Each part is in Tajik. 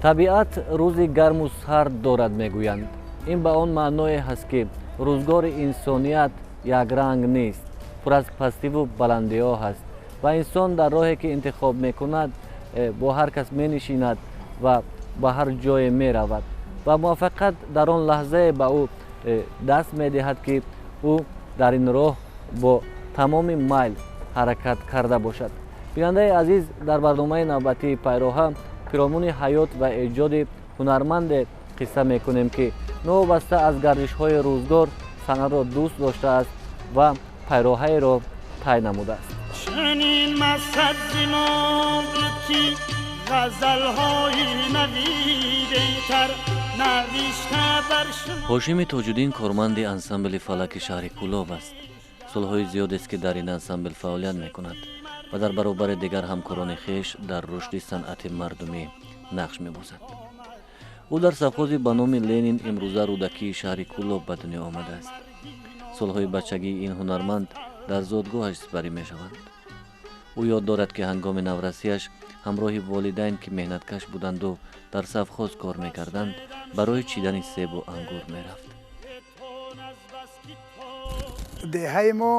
Табиат рӯзи гарму сард дорад, мегӯянд. Ин ба он маъное ҳаст, ки рӯзгори инсоният якранг нест, пур аз пастиву баландиҳо ҳаст ва инсон дар роҳе ки интихоб мекунад, бо ҳар кас менишинад ва ба ҳар ҷое меравад ва муваффақият дар он лаҳзае ба ӯ даст медиҳад, ки ӯ дар ин роҳ бо тамоми майл ҳаракат карда бошад. Бинандаи азиз, дар барномаи навбатии Пайроҳа пиромуни ҳаёт ва эҷоди ҳунарманде қисса мекунем, ки новобаста аз гардишҳои рӯзгор санъатро дӯст доштааст ва пайроҳаеро тай намудааст. Чунин мақсад зимон буд, ки ғазалҳои нави беҳтар навишта бар шумо. Ҳошими Тоҷуддин корманди ансамбли фалаки шаҳри Кӯлоб аст. Солҳои зиёдест, ки дар ин ансамбл фаъолият мекунад ва дар баробари дигар ҳамкорони хеш дар рушди санъати мардумӣ нақш мебозад. Ӯ дар совхози ба номи Ленин, имрӯза Рӯдакии шаҳри Кӯлоб, ба дунё омадааст. Солҳои бачагии ин ҳунарманд дар зодгоҳаш сипарӣ мешаванд. Ӯ ёд дорад, ки ҳангоми наврасиаш ҳамроҳи волидайн, ки меҳнаткаш буданду дар совхоз кор мекарданд, барои чидани себу ангур мерафт. Деҳаи мо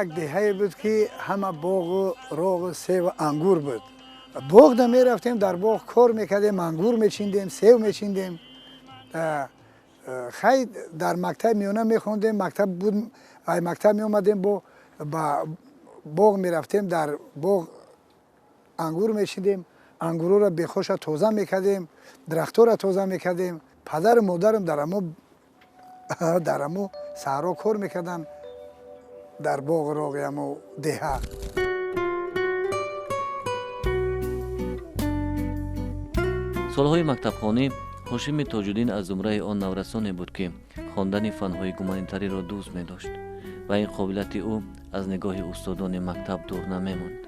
як деҳае буд, ки ҳама боғу роғу севу ангур буд. Боғда мерафтем, дар боғ кор мекардем, ангур мечиндем, сев мечиндем. Хай, дар мактаб миёна мехондем, мактаб буд, ай мактаб меомадем, бо ба боғ мерафтем, дар боғ ангур мечиндем, ангурҳоро бехоша тоза мекардем, дарахтҳоро тоза мекардем. Падару модарам дар амо саҳро кор мекарданд, дар боғу роғи амо деҳа. Солҳои мактабхонӣ Ҳошими Тоҷуддин аз зумраи он наврасоне буд, ки хондани фанҳои гуманитариро дӯст медошт ва ин қобилияти ӯ аз нигоҳи устодони мактаб дур намемонд.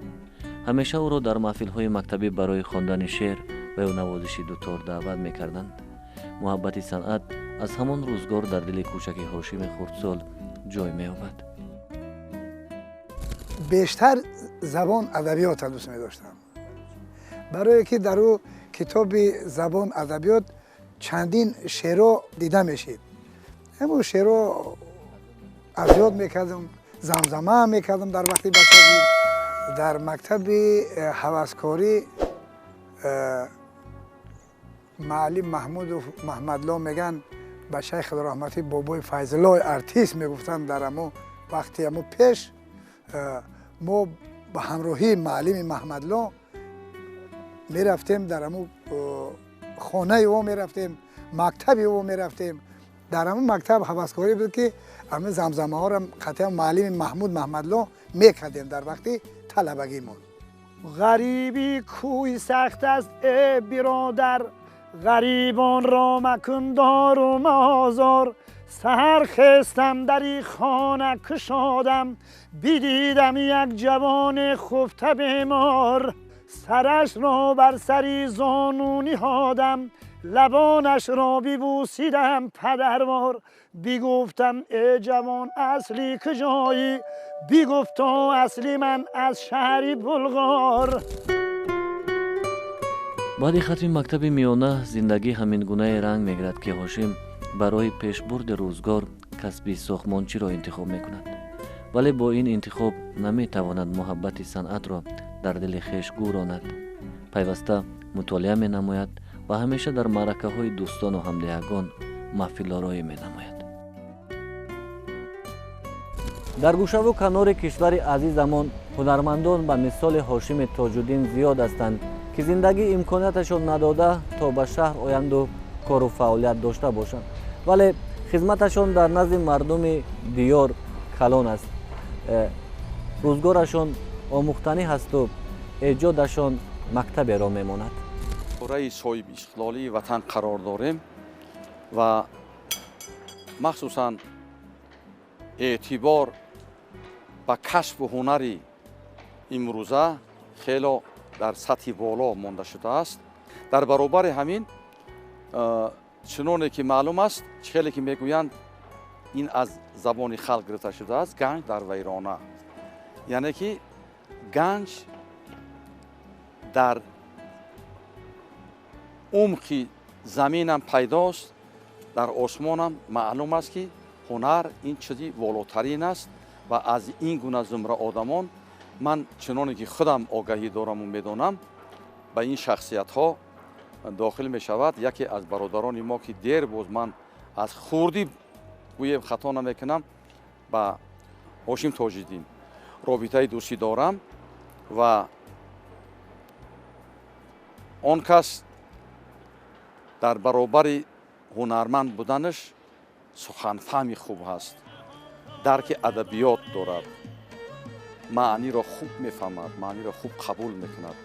Ҳамеша ӯро дар маҳфилҳои мактабӣ барои хондани шеър ва ё навозиши дутор даъват мекарданд. Муҳаббати санъат аз ҳамон рӯзгор дар дили кӯчаки Ҳошими хурдсол ҷой меёбад. Бештар забон адабиётро дӯст медоштам, барое ки дар ӯ китоби забон адабиёт чандин шеърҳо дида мешид. Ҳамун шеърҳо аз ёд мекардам, замзама мекардам дар вақти бачагӣ. Дар мактаби ҳаваскорӣ муаллим Маҳмудов Маҳмадло меган, ба шайх раҳматӣ бобои Файзуллои артист мегуфтанд. Дар амо вақти амо пеш мо ба ҳамроҳии муаллими Маҳмадло мерафтем, дар амо хонаи ӯ мерафтем, мактаби ӯ мерафтем. Дар ҳамон мактаб ҳаваскорӣ буд, ки ҳамин замзамаҳоро қатъиян муаллими Маҳмуд Маҳмадло мекардем дар вақти талабагимон. Ғариби кӯи сахт аст, э биродар, ғарибонро макун дору мозор. Саҳар хестам, дари хона кушодам, бидидам як ҷавони хуфта бемор. Сарашро бар сари зону ниҳодам, лабонашро бибусидам падарвор. Бигуфтам: э ҷавон, асли куҷоӣ? Бигуфто: асли ман аз шаҳри Булғор. Баъди хатми мактаби миёна зиндагӣ ҳамин гунае ранг мегирад, ки Ҳошим барои пешбурди рӯзгор касби сохтмончиро интихоб мекунад, вале бо ин интихоб наметавонад муҳаббати санъатро дар дили хеш гӯронад. Пайваста мутолиа менамояд ва ҳамеша дар маъракаҳои дӯстону ҳамдеҳагон маҳфилороӣ менамояд. Дар гӯшаву канори кишвари азизамон ҳунармандон ба мисоли Ҳошими Тоҷуддин зиёд ҳастанд, ки зиндагӣ имконияташон надода то ба шаҳр оянду кору фаъолият дошта бошанд, вале хизматашон дар назди мардуми диёр калон аст. Рӯзгорашон омӯхтанӣ ҳасту эҷодашон мактаберо мемонад. Давраи соҳибистиқлолии ватан қарор дорем ва махсусан эътибор ба касбу ҳунари имрӯза хело дар сатҳи боло монда шудааст. Дар баробари ҳамин, чуноне ки маълум аст, чӣ хеле ки мегӯянд, ин аз забони халқ гирифта шудааст: ганҷ дар вайрона, яъне ки ганҷ дар Умқи заминам пайдост, дар осмонам маълум аст, ки ҳунар ин чизи волотарин аст ва аз ин гуна зумра одамон ман чуноне ки худам огаҳӣ дораму медонам, ба ин шахсиятҳо дохил мешавад яке аз бародарони мо, ки дер боз ман аз хурдӣ гӯем хато намекунам, ба Ҳошим Тоҷиддин робитаи дӯстӣ дорам ва он кас дар баробари ҳунарманд буданаш суханфаҳми хуб ҳаст, дарки адабиёт дорад, маъниро хуб мефаҳмад, маъниро хуб қабул мекунад.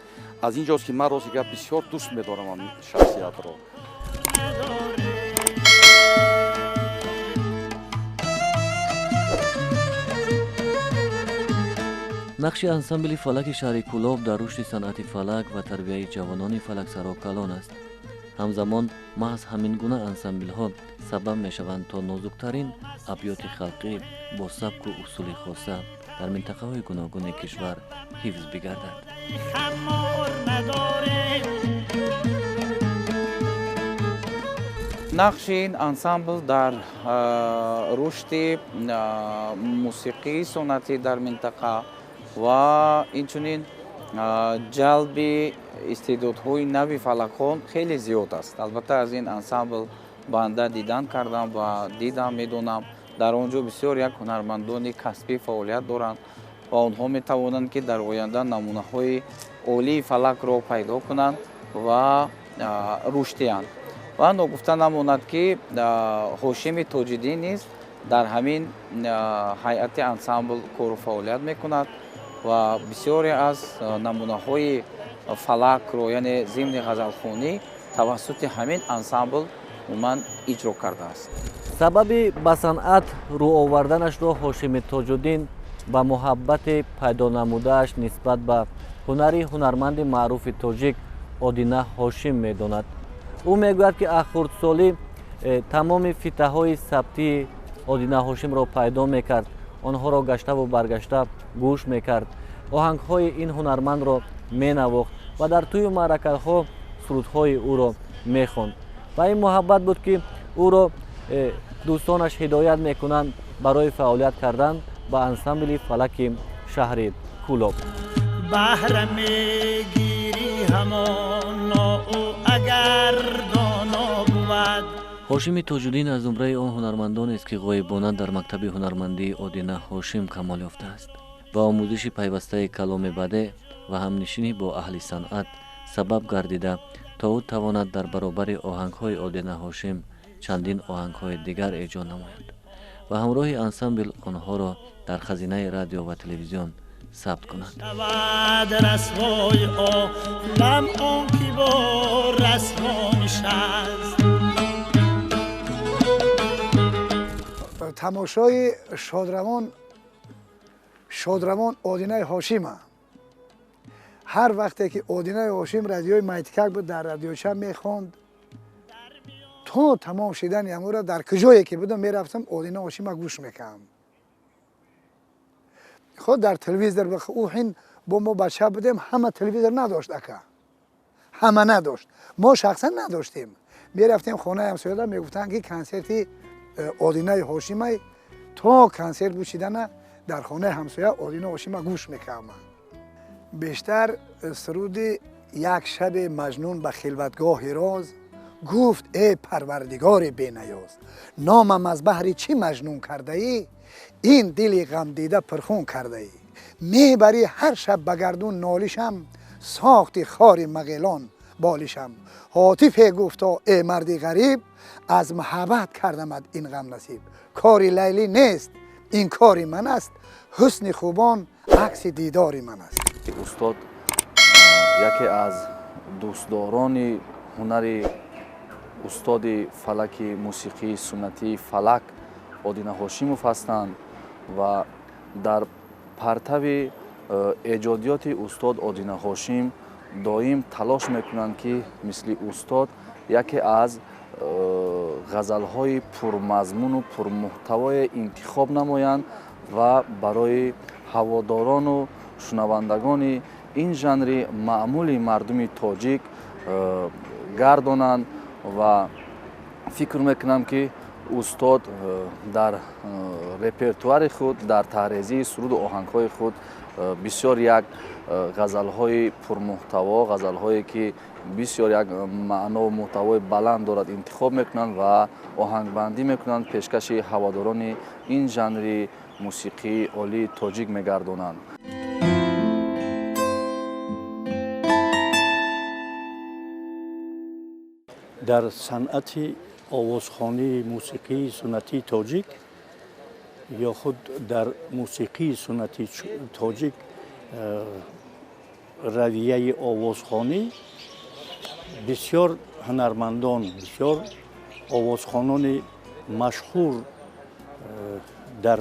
Аз ин ҷост, ки ман рости гап бисёр дӯст медорам ин шахсиятро. Нақши ансамбли фалаки шаҳри Кӯлоб дар рушди санъати фалак ва тарбияи ҷавонони фалаксаро калон аст. Ҳамзамон маҳз ҳамин гуна ансамблҳо сабаб мешаванд, то нозуктарин абёти халқӣ бо сабку усули хоса дар минтақаҳои гуногуни кишвар ҳифз бигардад. Нақши ин ансамбл дар рушди мусиқии суннатӣ дар минтақа ва инчунин ҷалби истеъдодҳои нави фалакхон хеле зиёд аст. Албатта, аз ин ансамбл банда дидан кардам ва дидам, медонам, дар он ҷо бисёр як ҳунармандони касбӣ фаъолият доранд ва онҳо метавонанд, ки дар оянда намунаҳои олии фалакро пайдо кунанд ва рушд диҳанд. Ва ногуфта намонад, ки Ҳошими Тоҷиддин низ дар ҳамин ҳайати ансамбл кору фаъолият мекунад ва бисёре аз намунаҳои фалакро, яъне зимни ғазалхонӣ, тавассути ҳамин ансамбл умуман иҷро кардааст. Сабаби ба санъат рӯ оварданашро Ҳошими Тоҷуддин ба муҳаббати пайдо намудааш нисбат ба ҳунари ҳунарманди маъруфи тоҷик Одина Ҳошим медонад. Ӯ мегӯяд, ки аз хурдсолӣ тамоми фитаҳои сабтии Одина Ҳошимро пайдо мекард, онҳоро гаштаву баргашта гӯш мекард, оҳангҳои ин ҳунармандро менавохт ва дар тӯю маъракаҳо сурудҳои ӯро мехонд. Ва ин муҳаббат буд, ки ӯро дӯстонаш ҳидоят мекунанд барои фаъолият кардан ба ансамбли фалаки шаҳри Кӯлоб. Баҳра мегирӣ ҳамоно ӯ агар доно бувад. Ҳошими Тоҷуддин аз зумраи он ҳунармандонест, ки ғоибона дар мактаби ҳунармандии Одина Ҳошим камол ёфтааст ва омӯзиши пайвастаи каломи бадеъ ва ҳамнишинӣ бо аҳли санъат сабаб гардида, то ӯ тавонад дар баробари оҳангҳои Одина Ҳошим чандин оҳангҳои дигар эҷод намояд ва ҳамроҳи ансамбл онҳоро дар хазинаи радио ва телевизион сабт кунад. Шавад расвои олам он ки бо расво нишаст. Тамошои шодравон Одинаи Ҳошима. Ҳар вақте ки Одинаи Ҳошим радиои Майтикак буд, дар радиоча мехонд, то тамом шидани ҳамура дар куҷое ки будам мерафтам, Одина Ҳошима гӯш мекардам. Худ дар телевизор ӯ ҳин бо мо бача будем, ҳама телевизор надошт, ака, ҳама надошт, мо шахсан надоштем. Мерафтем хонаи ҳамсояда, мегуфтанд, ки консерти Одинаи Ҳошимай. То консерт гӯшидана дар хонаи ҳамсоя Одина Ҳошима гӯш мекардам. Бештар суруди «Як шаби маҷнун ба хилватгоҳи роз гуфт: э парвардигори бенаёз, номам аз баҳри чӣ маҷнун кардаӣ, ин дили ғамдида пурхун кардаӣ, мебарӣ ҳар шаб ба гардун нолишам, сохти хори мағелон болишам. Ҳотифе гуфто: э марди ғариб, аз муҳаббат кардамад ин ғам насиб. Кори Лайлӣ нест, ин кори ман аст, ҳусни хубон акси дидори ман аст». Устод яке аз дӯстдорони ҳунари устоди фалаки мусиқии суннатии фалак Одина Ҳошимов ҳастанд ва дар партави эҷодиёти устод Одина Ҳошим доим талош мекунанд, ки мисли устод яке аз ғазалҳои пурмазмуну пурмуҳтавое интихоб намоянд ва барои ҳаводорону шунавандагони ин жанри маъмули мардуми тоҷик. гардонанд ва фикр мекунам, ки устод дар репертуари худ, дар таҳрезии суруду оҳангҳои худ бисёр як ғазалҳои пурмуҳтаво, ғазалҳое ки бисёр як маънову муҳтавои баланд дорад, интихоб мекунанд ва оҳангбандӣ мекунанд, пешкаши ҳаводорони ин жанри мусиқии олии тоҷик мегардонанд. Дар санъати овозхонии мусиқии суннатии тоҷик ё худ дар мусиқии суннатии тоҷик равияи овозхонӣ бисёр ҳунармандон, бисёр овозхонони машҳур дар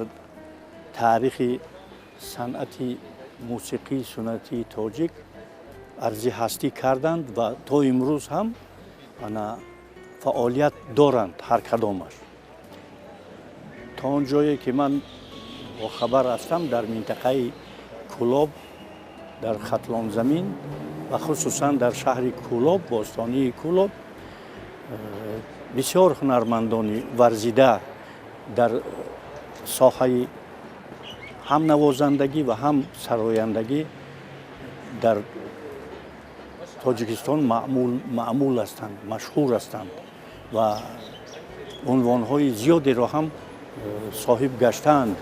таърихи санъати мусиқии суннатии тоҷик арзи ҳастӣ карданд ва то имрӯз ҳам ана фаъолият доранд ҳар кадомаш. То он ҷое ки ман бохабар ҳастам, дар минтақаи Кӯлоб, дар Хатлонзамин ва хусусан дар шаҳри Кӯлоб, бостонии Кӯлоб, бисёр ҳунармандони варзида дар соҳаи ҳам навозандагӣ ва ҳам сарояндагӣ дар Тоҷикистон маъмул ҳастанд, машҳур ҳастанд ва унвонҳои зиёдеро ҳам соҳиб гаштаанд.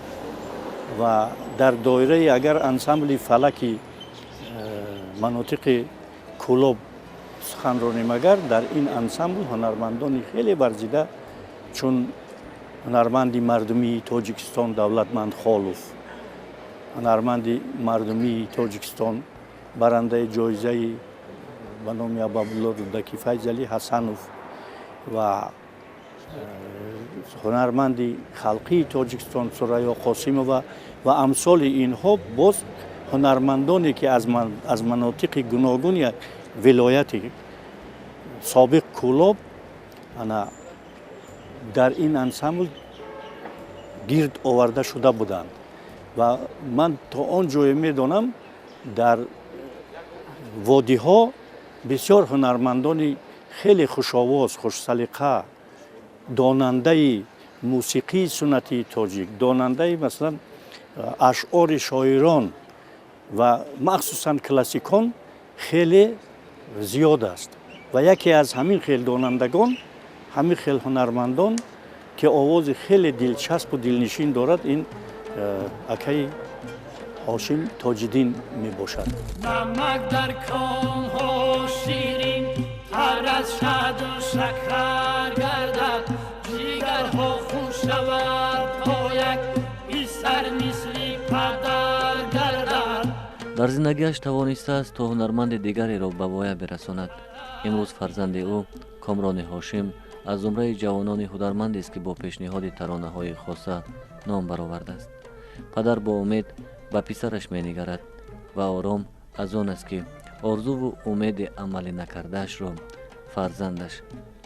Ва дар доираи агар ансамбли фалаки манотиқи Кӯлоб сухан ронем, агар дар ин ансамбл ҳунармандони хеле варзида чун ҳунарманди мардумии Тоҷикистон Давлатманд Холов, ҳунарманди мардумии Тоҷикистон, барандаи ҷоизаи ба номи Абуабдулло Рӯдакӣ Файзалӣ Ҳасанов ва ҳунарманди халқии Тоҷикистон Сурайё Қосимова ва амсоли инҳо, боз ҳунармандоне ки аз манотиқи гуногуни вилояти собиқ Кӯлоб ана дар ин ансамбл гирд оварда шуда буданд. Ва ман то он ҷое медонам, дар водиҳо бисёр ҳунармандони хеле хушовоз, хушсалиқа, донандаи мусиқии суннатии тоҷик, донандаи масалан ашъори шоирон ва махсусан классикон хеле зиёд аст. Ва яке аз ҳамин хел донандагон, ҳамин хел ҳунармандон ки овози хеле дилчаспу дилнишин дорад, ин акаи Ҳошим Тоҷиддин мебошад. Намак дар комҳо ширин тар аз шаҳду шакар гардад, ҷигарҳо хун шавад то як писар мисли падар гардад. Дар зиндагиаш тавонистааст то ҳунарманди дигареро ба воя бирасонад. Имрӯз фарзанди ӯ Комрони Ҳошим аз зумраи ҷавонони ҳунармандест, ки бо пешниҳоди таронаҳои хоса ном баровардааст. Падар бо умед ба писараш менигарад ва ором аз он аст, ки орзуву умеди амалӣ накардаашро фарзандаш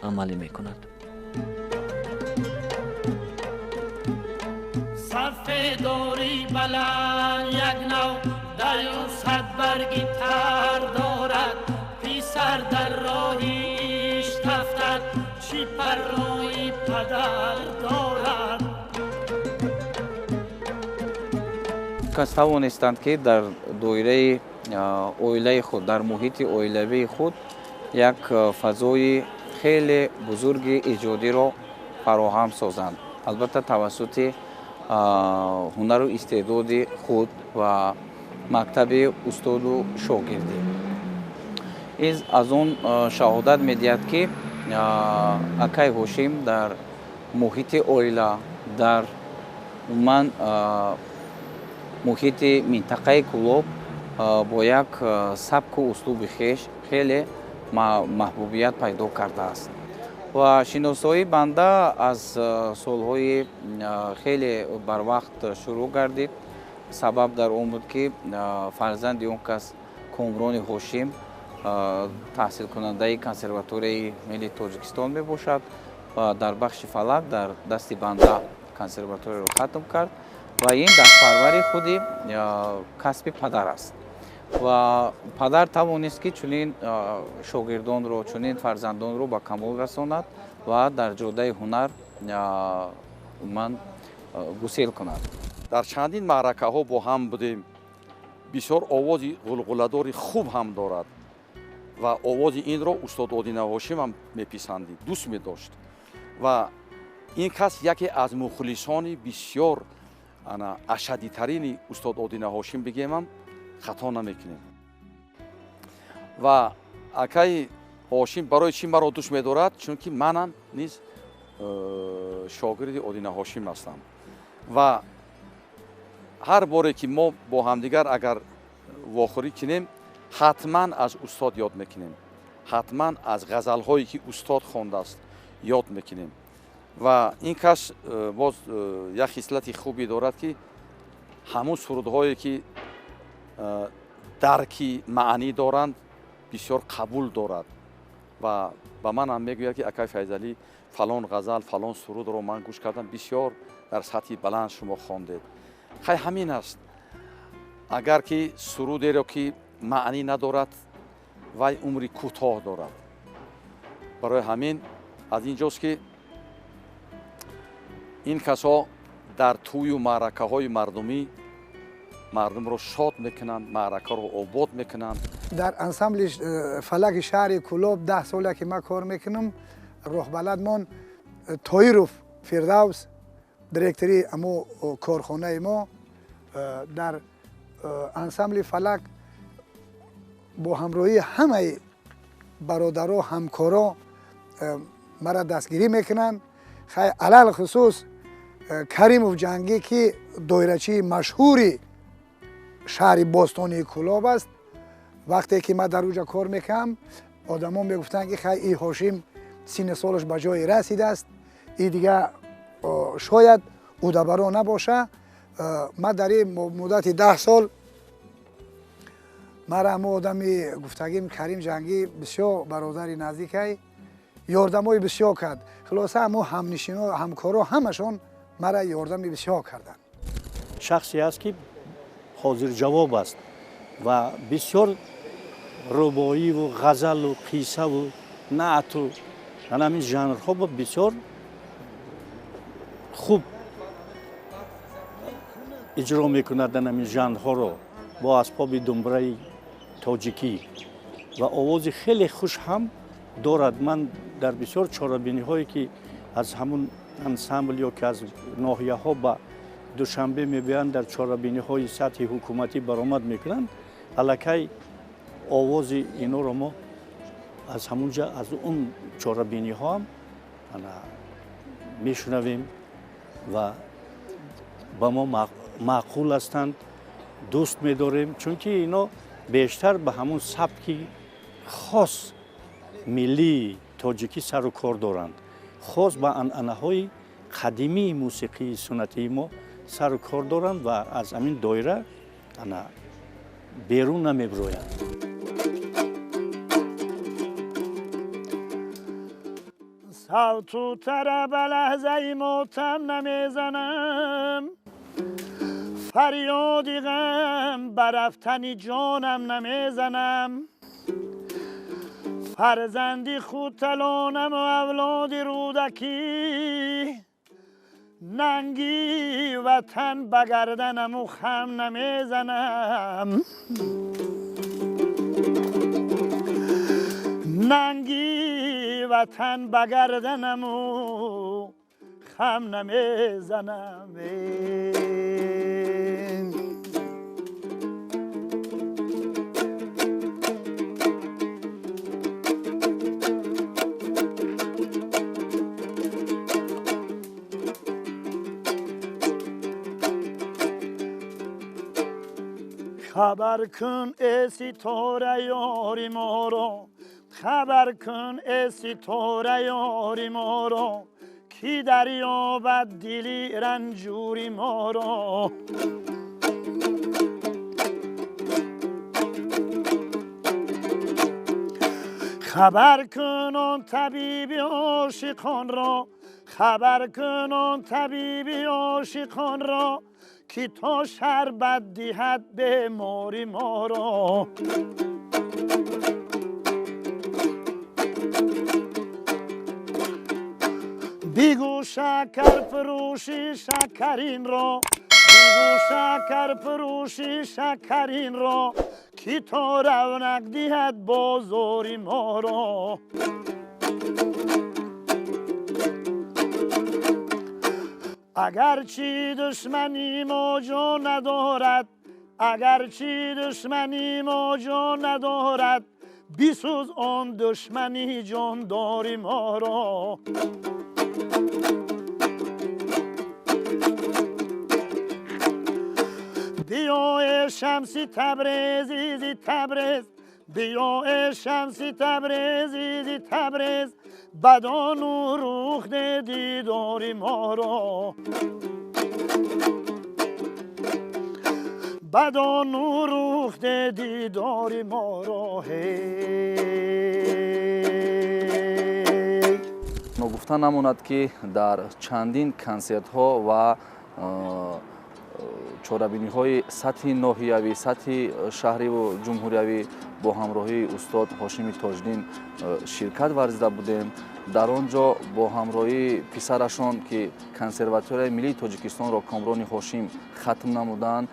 амалӣ мекунад. Сафедори баланд як нав даю сад барги тар дорад, писар дар роҳи ишқ афтад, чӣ паррои падар дорад. Кас тавонистанд, ки дар доираи оилаи худ, дар муҳити оилавии худ як фазои хеле бузурги эҷодиро фароҳам созанд, албатта тавассути ҳунару истеъдоди худ ва мактаби устоду шогирдӣ. Ин аз он шаҳодат медиҳад, ки акай Ҳошим дар муҳити оила, дар умуман муҳити минтақаи Кӯлоб бо як сабку услуби хеш хеле маҳбубият пайдо кардааст. Ва шиносоии банда аз солҳои хеле барвақт шурӯъ гардид. Сабаб дар он буд, ки фарзанди он кас Комрони Ҳошим таҳсилкунандаи консерваторияи миллии Тоҷикистон мебошад ва дар бахши фалак дар дасти банда консерваторияро хатм кард ва ин дастпарвари худи касби падар аст. Ва падар тавонист, ки чунин шогирдонро, чунин фарзандонро ба камол расонад ва дар ҷодаи ҳунар умуман гусел кунад. Дар чандин маъракаҳо бо ҳам будем. Бисёр овози ғулғуладори хуб ҳам дорад ва овози инро устод Одина Ҳошим ҳам меписандид, дӯст медошт. Ва ин кас яке аз мухлисони бисёр ашаддитарини устод Одина Ҳошим бигемам, хато намекунем. Ва акаи Ҳошим барои чӣ маро дӯст медорад? Чунки манам низ шогирди Одина Ҳошим ҳастам. Ва ҳар боре ки мо бо ҳамдигар агар вохӯрӣ кунем, ҳатман аз устод ёд мекунем, ҳатман аз ғазалҳое ки устод хондааст ёд мекунем. Ва ин кас боз як хислати хубе дорад, ки ҳамун сурудҳое ки дарки маънӣ доранд, бисёр қабул дорад. Ва ба манам мегӯяд, ки акай Файзалӣ, фалон ғазал, фалон сурудро ман гӯш кардам, бисёр дар сатҳи баланд шумо хондед. Хай, ҳамин аст. Агар ки сурудеро ки маънӣ надорад, вай умри кӯтоҳ дорад. Барои ҳамин аз ин ҷост, ки ин касҳо дар тӯю маъракаҳои мардумӣ мардумро шод мекунанд, маъракаро обод мекунанд. Дар ансамбли Фалаки шаҳри Кӯлоб 10 сола ки ман кор мекунам, роҳбаладмон Тоиров Фирдавс, директори амо корхонаи мо, дар ансамбли Фалак бо ҳамроҳии ҳамаи бародаро, ҳамкоро мара дастгирӣ мекунанд. Хай, алалхусус Каримов Ҷангӣ, ки доирачии машҳури шаҳри бостонии Кӯлоб аст. Вақте ки ман дар уҷа кор мекардам, одамон мегуфтанд, ки хай, и Ҳошим синни солаш ба ҷое расидааст, и дига шояд удабаро набоша. Ман дар ин муддати 10 сол мара ҳамо одами гуфтагим, Карим Ҷангӣ, бисёр бародари наздикай, ёрдамои бисёр кард. Хулоса, ҳамо ҳамнишино, ҳамкоро ҳамашон мара ёрдами бисёр карданд. Шахсе аст, ки ҳозирҷавоб аст ва бисёр рубоиву ғазалу қиссаву наъту ҳамин жанрҳо бисёр хуб иҷро мекунад. Ҳамин жанрҳоро бо асбоби думбраи тоҷикӣ ва овози хеле хуш ҳам дорад. Ман дар бисёр чорабиниҳое, ки аз ҳамун ансамбл ё ки аз ноҳияҳо ба Душанбе мебиёянд, дар чорабиниҳои сатҳи ҳукуматӣ баромад мекунанд, аллакай овози инҳоро мо аз ҳамун ҷа, аз он чорабиниҳо ҳам мешунавем ва ба мо маъқул ҳастанд, дӯст медорем, чунки ино бештар ба ҳамун сабки хос миллии тоҷикӣ сару кор доранд, хос ба анъанаҳои қадимии мусиқии суннатии мо сару кор доранд ва аз ҳамин доира ана берун намебироянд. Савту тараба лаҳзаи мотам намезанам, фарёди ғам ба рафтани ҷонам намезанам. Фарзанди Хуталонаму авлоди Рӯдакӣ, нанги ватан ба гарданаму хам намезанам, нанги ватан ба гарданаму хам намезанам. Хабар кун, э ситора, ёри моро, хабар кун, э ситора, ёри моро, ки дарёбад дили ранҷури моро. Хабар кун он табиби ошиқонро, хабар кун он табиби ошиқонро. ки то шарбат диҳад бемори моро. Бигӯ шакарфурӯши шакаринро, бигӯ шакарфурӯши шакаринро, ки то равнақ диҳад бозори моро. Агарчи душмани мо ҷон надорад, агарчи душмани мо ҷон надорад, бисӯз он душмани ҷондори моро. Биё эй Шамси Табрези зи Табрез, биё эй Шамси Табрези зи Табрез, бадону рух де дидори моро. Бадону рух де дидори моро. Ногуфта намонад, ки дар чандин консертҳо ва чорабиниҳои сатҳи ноҳиявӣ, сатҳи шаҳриву ҷумҳуриявӣ бо ҳамроҳии устод Ҳошими Тоҷиддин ширкат варзида будем. Дар он ҷо бо ҳамроҳии писарашон, ки консерваторияи миллии Тоҷикистонро Комрони Ҳошим хатм намуданд,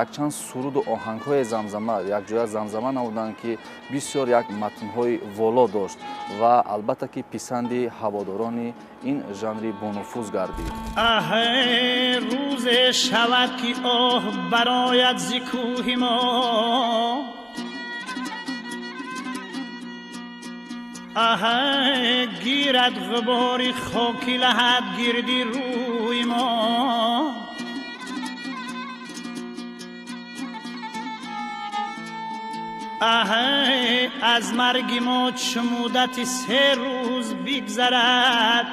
якчанд суруду оҳангҳои замзама якҷоя замзама намуданд, ки бисёр як матнҳои воло дошт ва албатта ки писанди ҳаводорони ин жанри бонуфуз гардид. Рӯзе шавад, ки оҳ барояд зи кӯҳи мо, гирад ғубори хоки лаҳад гирди рӯи мо. Аз марги мо чу муддати 3 рӯз бигзарад,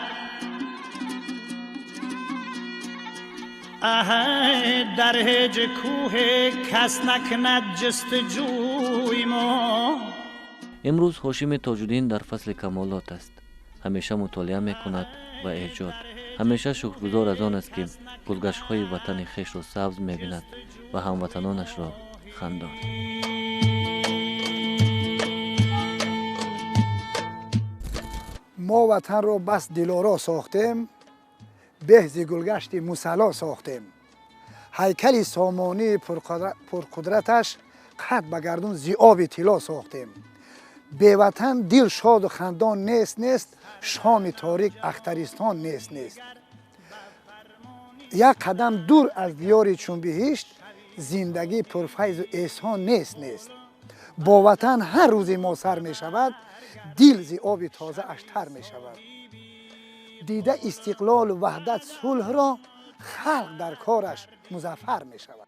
дар ҳеҷ кӯҳе кас накунад ҷустуҷӯи мо. Имрӯз Ҳошими Тоҷуддин дар фасли камолот аст. Ҳамеша мутолиа мекунад ва эҷод. Ҳамеша шукргузор аз он аст, ки гулгаштҳои ватани хешро сабз мебинад ва ҳамватанонашро хандон. Мо ватанро бас дилоро сохтем, беҳ зи гулгашти мусалло сохтем. Ҳайкали сомонии пурқудраташ қад ба гардун зи оби тилло сохтем. Беватан дил шоду хандон нест нест, шоми торик ахтаристон нест нест. Як қадам дур аз диёри чун биҳишт, зиндагӣ пурфайзу эҳсон нест нест. Бо ватан ҳар рӯзи мо сар мешавад, дил зи оби тозааш тар мешавад. Дида истиқлолу ваҳдат сулҳро, халқ дар кораш музаффар мешавад.